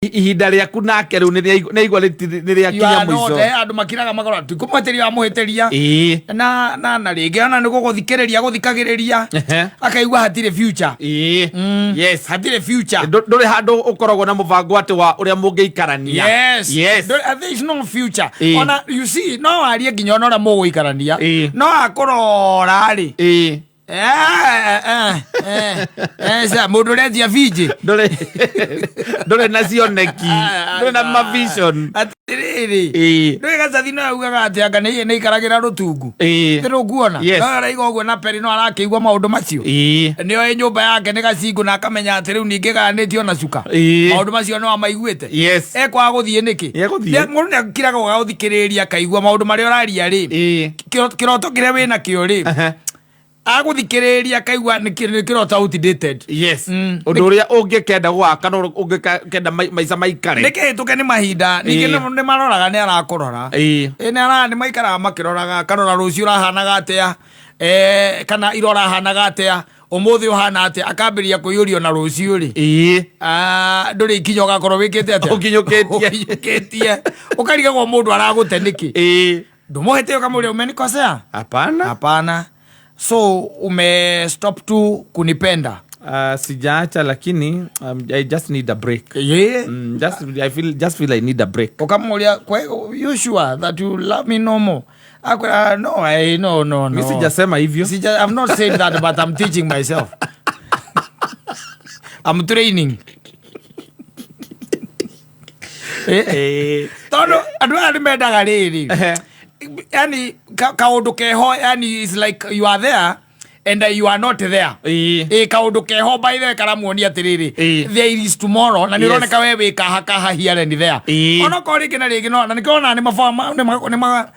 Ihinda rĩaku nake rĩu nĩ aigua nĩ rĩakinya mũico. Andũ makiraga magora tikũmũhĩtĩria, wamũhĩtĩria na rĩngĩ ona nĩ gũgũthikĩrĩria gũthikagĩrĩria, akaigua hatirĩ future. Hatirĩ future. Ndũrĩ handũ ũkoragwo na mũbango atĩ wa ũrĩa mũngĩikarania. There is no future. Ona you see, no warie nginya ona ũrĩa mũgũikarania, no akũrora rĩ, mũndũ ũretia binjĩ. Ndũrĩ na cioneki, ndũrĩ na mavision. Atĩrĩrĩ, ndũĩ gacathi no augaga atĩ anga nĩ ikaragĩra rũtungu. Tĩrũkuona. Yes. No araiga ũguo na peri no arakĩigua maũndũ macio. Nĩoĩ nyũmba yake nĩ gacingũ na akamenya atĩ rĩu ningĩ gayanĩtio na cuka. Maũndũ macio no amaiguĩte. Ekwaga gũthiĩ nĩkĩ? Nĩegũthiĩ. Mũndũ nĩ akiraga ũgagũthikĩrĩria akaigua maũndũ marĩa ũraria rĩ, kĩroto kĩrĩa wĩna kĩo rĩ, agũthikĩrĩria akaigua nĩ kĩroto outdated. Ũndũ ũrĩa ũngĩkenda gwaka na ũngĩkenda maica maikare. Nĩ kĩhĩtũke nĩ mahinda. Ningĩ nĩ maroraga, nĩ arakũrora. Ĩ, nĩ ara nĩ maikaraga makĩroraga, akarora rũciũ ũrahanaga atĩa, kana ira ũrahanaga atĩa, ũmũthĩ ũhana atĩa, akambĩrĩria kũiyũrio na rũciũ rĩ. Ah, ndũrĩ ikinya ũgakorwo wĩkĩte atĩa? Ũkinyũkĩtie. Ũkinyũkĩtie, ũkarigagwo mũndũ aragũte nĩkĩ. Ndũmũhĩte ũkamũria, "Umenikosea?" Hapana. "Hapana." "So ume stop tu kunipenda?" Sijaacha, lakini I just need a break. Just I feel just feel I need a break. Ukamũria, "You sure that you love me no more?" Akwĩra, "No, I, no, no, no." Mi sijasema hivyo. Sija, I've not said that, but I'm teaching myself. I'm training. Tondũ andũ aya nĩ mendaga rĩrĩ, yani kaũndũ keho, yani it's like you are there and you are not there. Ĩ, kaũndũ keho by the way karamuonia atĩrĩrĩ, there is tomorrow na nĩ ũroneka we wĩ kaha kaha here and there. Onokorwo rĩngĩ na rĩngĩ no na nĩkĩo ona nĩ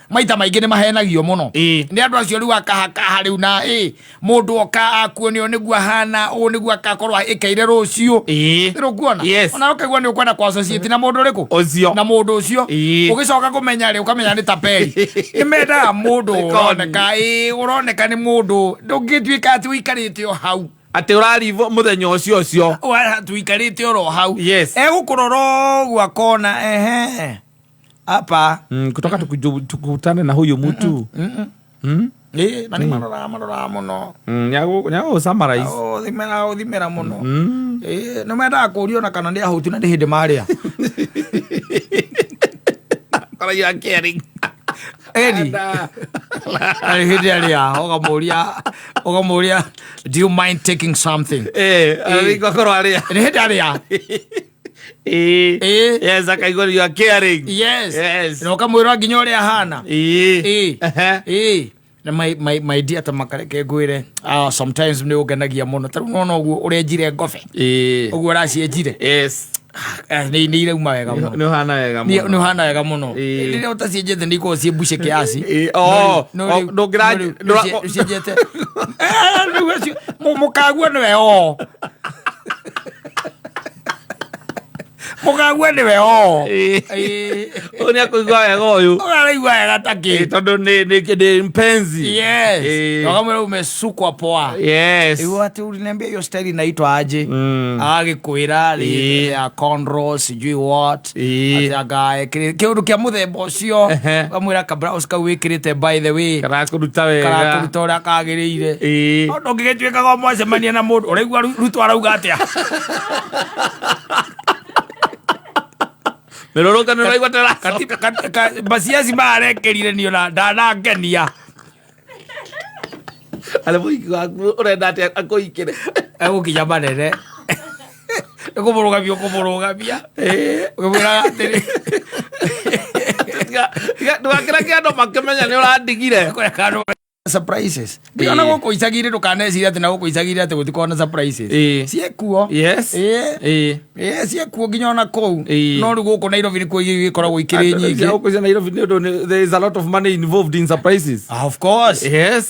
maita maingĩ nĩ mahenagio mũno nĩ andũ acio rĩu akaha kaha rĩu na ĩ mũndũ oka akuonio nĩguo ahana ũũ nĩguo akakorwo ĩkaire rũciũ. Rĩu Yes. ona ũkaigua nĩ ũkwenda kwa associate na mũndũ ũrĩkũ? Ũcio. Na mũndũ ũcio. Ũgĩcoka kũmenya rĩ, ũkamenya nĩ taperi. Nĩ mendaga mũndũ Nĩ ũroneka, ĩ, ũroneka nĩ mũndũ ndũngĩtuĩka atĩ ũikarĩte o hau. Atĩ ũrarivwo mũthenya ũcio ũcio. Tuikarĩte oro hau. Egũkũrora ũguo akona ehe apa. Kutoka tukutane na huyu mtu. Ĩ, na nĩ maroraga maroraga mũno. Nyago summarize. Ũthimĩra ũthimĩra mũno. Ĩ, nĩ mendaga kũũrio ona kana nĩ ahũtu na nĩ hĩndĩ marĩa. Kora you are caring. Eni arĩ hĩndĩ arĩa ũkamũria ũkamũria, "Do you mind taking something?" Arĩ arĩa. Nĩ hĩndĩ arĩa. Yes, akaigua you are caring. Na ũkamwĩra nginya ũrĩa ahana. Ĩ, na my dear, ta makareke ngwĩre, ah, sometimes nĩ ũngenagia mũno. Ta rĩu nona ũguo ũrenjire ngobe, ũguo ũracienjire. Ah, nĩ irauma wega mũno. Nĩ ũhana wega nĩ mũno. Ũhana wega mũno. Rĩrĩa ũtacienjete nĩ ikoragwo ciĩ mbuce kiasi. Oh, No oh, rĩu cienjete. Eh, rĩu acio mũkagua nĩwe o mũkagua nĩwe o. Ũyũ nĩ akũigua wega ũyũ. Ũraigua wega takĩ. Tondũ nĩ mpenzi. Wakamwĩra umesukwa poa. Iwo ati uliniambia hiyo style inaitwa aje? Agagĩkwĩra ya cornrows, sijui what. Ati anga kĩũndũ kĩa mũthemba ũcio. Ũkamwĩra ka blouse kau wĩkĩrĩte, by the way, Karakũruta wega. Karakũruta ũrĩa kagĩrĩire. No ndũngĩgĩtuĩkaga mwacemania na mũndũ ũraigua Ruto arauga atĩa? Mĩrũrũngano ũraigua tara. Maciaci marekerire niĩ ona ndanangenia. Arĩ mũhiki waku ũrenda atĩa akũhikĩre? Egũkinya manene nĩ kũmũrũgamia ũkũmũrũgamia ũkĩmwĩraga atĩrĩ, Ndũgakĩra kĩandũ makĩmenya nĩ ũrandigire. Kũreka andũ surprises nginya ona gũkũ icagi-inĩ, ndũkanecirie atĩ na gũkũ icagi-inĩ atĩ gũtikoragwo na surprises. Ciĩkuo. Ĩĩ, ciĩkuo nginya ona kũu. No rĩu gũkũ Nairobi nĩkuo igĩkoragwo ikĩrĩ nyingĩ. Gũkũ cia Nairobi nĩ ũndũ there is a lot of money involved in surprises. Ah, of course. Yes,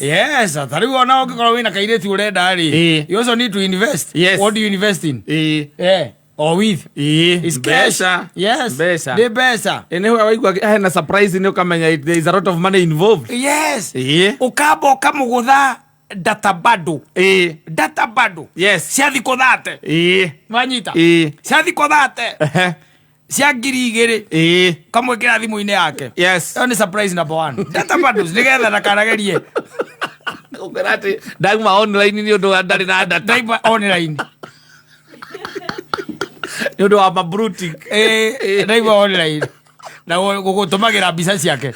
ta rĩu ona ũngĩkorwo wĩna kairĩtu ũrenda rĩ, you also need to invest. What do you invest in? Or with? It's cash. Mbeca. Yes. Mbeca. Nĩ mbeca. Ĩ, nĩ waigua hena surprise nĩ ũkamenya there is a lot of money involved. Ũkamba ũkamũgũtha data bado. Data bado. Cia thikũ 30. Wanyita? Cia thikũ 30. Cia 2000. Kamwĩkĩra thimũ-inĩ yake. Ĩyo nĩ surprise number one, data bundles, nĩgetha ndakanagerie. Ũkwĩra atĩ ndauma online nĩ ũndũ wa ndarĩ na data. Ndaima online. Nĩ ũndũ wa mabrutik. Ĩĩ, ndaima online na gũtũmagĩra mbica ciake.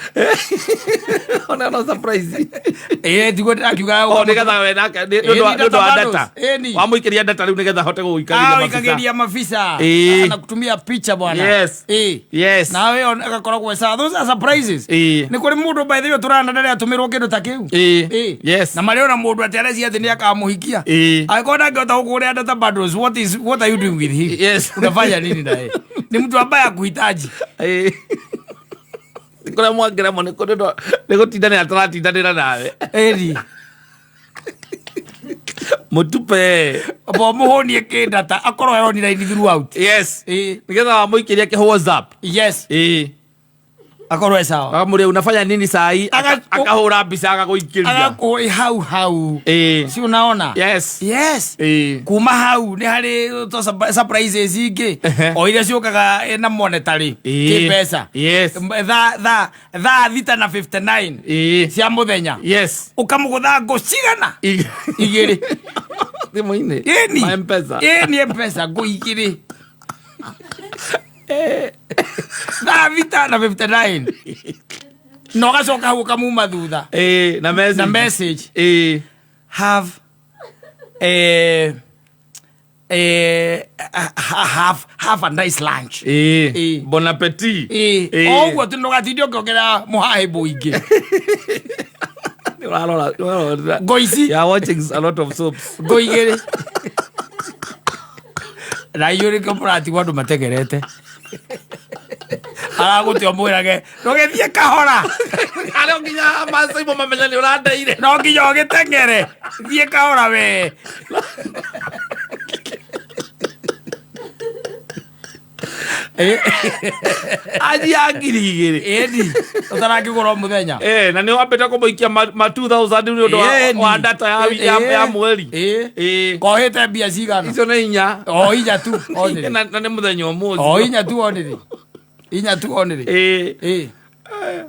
Ona no surprise. Ĩĩ, tiguo ndĩrakiuga. O nĩgetha we nake nĩ ũndũ wa data. Ĩni. Wamũikĩria data rĩu nĩgetha ahote gũgũikagĩria mabica. Ikagiria mabisa. Na kutumia picha, bwana. Ĩĩ. Nawe agakoragwo e sawa. Those are surprises. Nĩ kũrĩ mũndũ, by the way, tũrana ndarĩ atũmĩrwo kĩndũ ta kĩu. Ĩĩ. Na marĩ ona mũndũ atĩ arecia atĩ nĩ akamũhikia. Angĩkorwo ndangĩhota gũkũgũrĩra data bundles, what are you doing with him? Unafanya nini naye? Ni mtu ambaye akuhitaji. Ĩĩ. Kũrĩa mwangeremo nĩ nĩ gũtindanĩra tũratindanĩra nawe. Ĩni. Mũtupe. Bo mũhũnie kĩndata akorwo e online throughout. Ĩĩ. Nĩgetha wamũikĩria kĩ WhatsApp. Akorwo e sawa. Akamũria unafanya nini saa hii? Akahũra mbica agagũikĩria. Agakũĩ hau hau. Si unaona? Yes. Yes. Kuma hau nĩ harĩ to surprises ingĩ o iria ciũkaga na monetary, kĩmbeca. Thaa 6 na 59 cia mũthenya, ũkamũgũtha ngũ cigana? Igĩrĩ. Thimũ-inĩ. Ĩni. Ma M-Pesa. Ĩni, M-Pesa, ngũ igĩrĩ thaa 6 na 59, na ũgacoka hau ũkamuma thutha. Ĩĩ, na message. Na message. Have a nice lunch. Bon appetit. O ũguo tu, ndũgatinde ũkĩongerera mũhahĩ mũingĩ. Nĩ ũrarora nĩ ũrarora. Ngo ici. You are watching a lot of soaps. Ngo igĩrĩ na inyuĩ nĩkĩo mũratigwo andũ mategerete aragũte ũmwĩrage ndũgĩthiĩ kahora. Arĩa nginya macaimo mamenya nĩ ũrandeire. No nginya ũgĩteng'ere, thiĩ kahora we. Anji ya 2000. Ĩni, ũtarakĩgũra o mũthenya. Na nĩ wambĩte kũmũikia ma 2000 nĩ ũndũ wa data ya mweri. Kohĩte mbia cigana? Icio nĩ inya. O inya tu onĩrĩ. Na nĩ mũthenya ũmũthĩ. O inya tu onĩrĩ, inya tu onĩrĩ. Ĩĩ.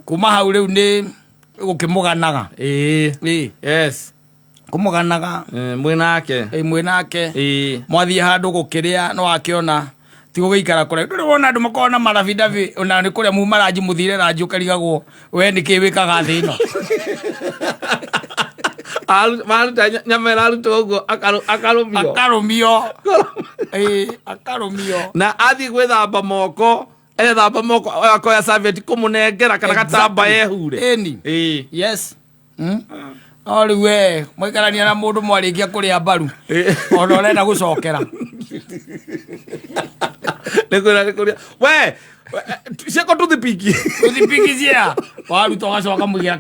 Kuma hau rĩu nĩ gũkĩmũganaga. Kũmũganaga. Mwĩ nake. Ĩ, mwĩ nake. Mwathiĩ handũ gũkĩrĩa no akĩona ti gũgĩikara kũraihu. Ndũrĩ wona andũ makoragwo na marabidabi ona nĩ kũrĩa muma ranji, mũthire ranji, ũkarigagwo we nĩ kĩ wĩkaga thĩ ĩno. Maruta nyama ĩrarutwo ũguo akarũmio. Akarũmio. Ĩĩ, akarũmio. Na athiĩ gwĩthamba moko, ethamba moko akoya serviette kũmũnengera kana gatamba ehure. Ĩni. Yes. No rĩu we mwaikarania na mũndũ, mwarĩkia kũrĩa mbaru, ona ũrenda gũcokera. Nĩ kwĩra nĩ kũrĩa we ciako tũthipiki. Tũthipiki cia waruta ũgacoka mũigĩra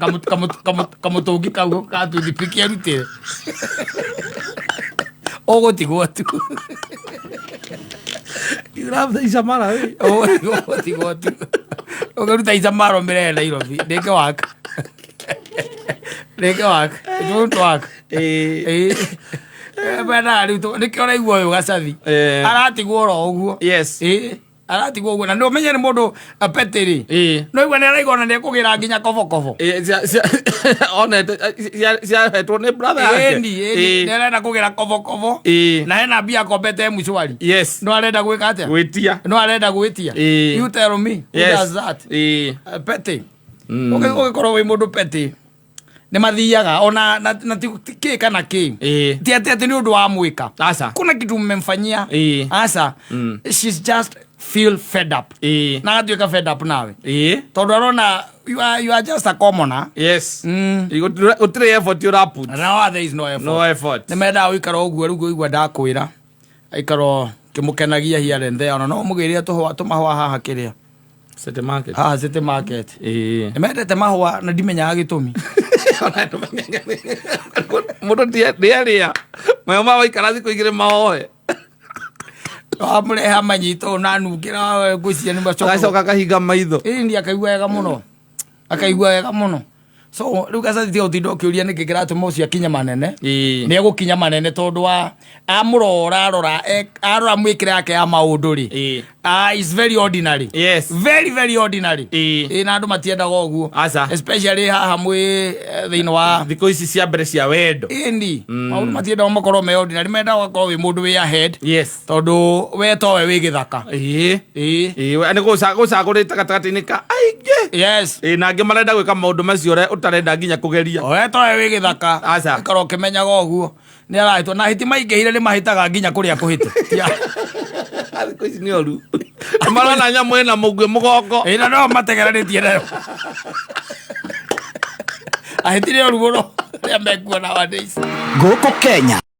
kamũtũngi kau ka tũthipiki arutĩre, ũgũtigwo tu. Irabuta icamara we. Ũgũtigwo tu ũkĩruta icamaro mĩrere Nairobi. Ndĩke waka, ndĩke waka, it won't work. Ĩĩ. Mendaga rĩu nĩkĩo ũraigua ũyũ gacathi aratigwo oro ũguo. Ĩĩ, aratigwo ũguo na nĩ ũmenye nĩ mũndũ apetĩrĩ. No igua nĩ araigua ona nĩ ekũgĩra nginya kobokobo. Ĩĩ, onete ciahetwo nĩ brother yake. Ĩni, ĩni, nĩ arenda kũgĩra kobokobo. Na hena mbia akombete mshwari. No arenda gwĩka atĩa? Gwĩtia. No arenda gwĩtia. You tell me who does that? Petty. Ũgĩkorwo wĩ mũndũ petty, nĩ mathiaga ona na ti kĩ kana kĩ. Ti atĩ nĩ ũndũ wa mwĩka. Aca. Kuna kitu mmemfanyia. Aca. She's just feel fed up. Na agatuĩka fed up nawe. Tondũ arona you are just a commoner. Gũtirĩ effort ũraput. Now there is no effort. No effort. Nĩ mendaga gũikara ũguo rĩu ngũigua ndakwĩra aikara kĩmũkenagia here and there, ona no mũgĩrĩre tũhũa tũmahũa haha kĩrĩa. City Market. Haha City Market. Nĩ mendete mahũa na ndimenyaga gĩtũmi. Mũndũ ndĩarĩa mayo ma waikara thikũ 2 maoe. Wamũrehe manyitwo na nungĩra ngwĩciria nĩ macoka. Agacoka akahinga maitho. Ĩni, akaigua wega mũno, akaigua wega mũno. So rĩu gacathi tiga gũtinda ũkĩũria nĩkĩ kĩratũma ũcio akinye manene. Nĩ egũkinya manene tondũ wa amũrora arora arora mwĩkĩre yake ya maũndũ rĩ. Ah, it's very ordinary. Very very ordinary. Ĩ, na andũ matiendaga ũguo. Aca. Especially haha mwĩ thĩinĩ wa Thikũ ici cia mbere cia wendo. Ĩni maũndũ matiendaga makorwo me ordinary, mendaga ũgakorwo wĩ mũndũ wĩ ahead, tondũ we towe wĩ gĩthaka. Ĩ. Ĩĩ, we nĩ gũcagũrĩte gatagatĩ-inĩ ka aingĩ. Ĩĩ, na angĩ marenda gwĩka maũndũ macio ũrĩa ũtarenda nginya kũgeria. We towe wĩ gĩthaka. Aca. Ikara ũkĩmenyaga ũguo nĩ arahĩtwo na hĩti maingĩhire, nĩ mahĩtaga nginya kũrĩa kũhĩte. Thikũ ici nĩ ũru, marona nyamũ ĩna mũguĩ mũgongo. Ĩ, na no mategeranĩtie nayo. Ahĩti nĩ ũru mũno rĩa mekuo nowadays. Gũkũ Kenya.